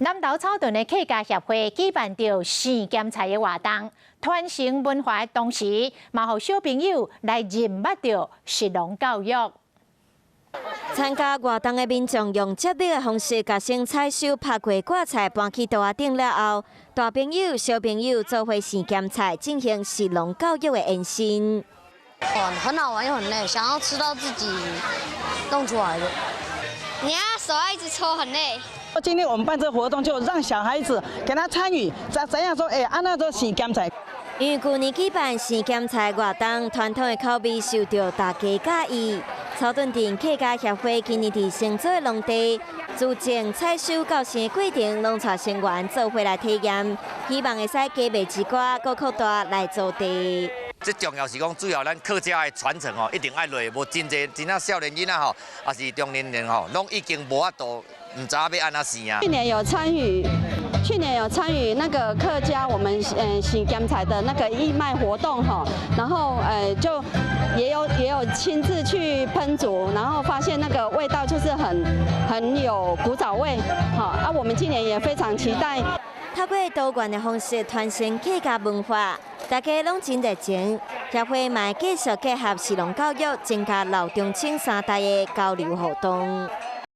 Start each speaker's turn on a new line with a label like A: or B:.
A: 南投草屯的客家協會舉辦著生鹹菜的活動，傳承文化的同時，嘛予小朋友來認捌著食農教育。
B: 參加活動的民眾用接力的方式，共先採收拍過掛菜搬去桌仔頂了後，大朋友、小朋友做伙生鹹菜，進行食農教育的延伸。
C: 哇，很好玩又很累，想要吃到自己弄出來的。你要手要一直搓，很累。
D: 今天我們辦這個活動，就讓小孩子給他參與，怎樣說？哎，按那做生鹹菜。
B: 因為舊年舉辦生鹹菜活動，傳統的口味受到大家佮意。草屯鎮客家協會今年佇新做的農地，自種採收到生的過程，攏帶成員做伙來體驗，希望會使加賣一寡，閣擴大來做地。
E: 這重要是講，主要咱客家的傳承哦，一定愛落，無真濟真正少年囡仔吼，抑是中年人吼，攏已經無法度，毋知影欲按怎生啊。
F: 去年有參與那個客家我們生鹹菜的那個義賣活動哈，然後就也有親自去烹煮，然後發現那個味道就是很有古早味，好啊，我們今年也非常期待。
B: 透過多元的方式傳承客家文化，大家攏真熱情。協會嘛繼續結合食農教育，增加老中青三代的交流活動。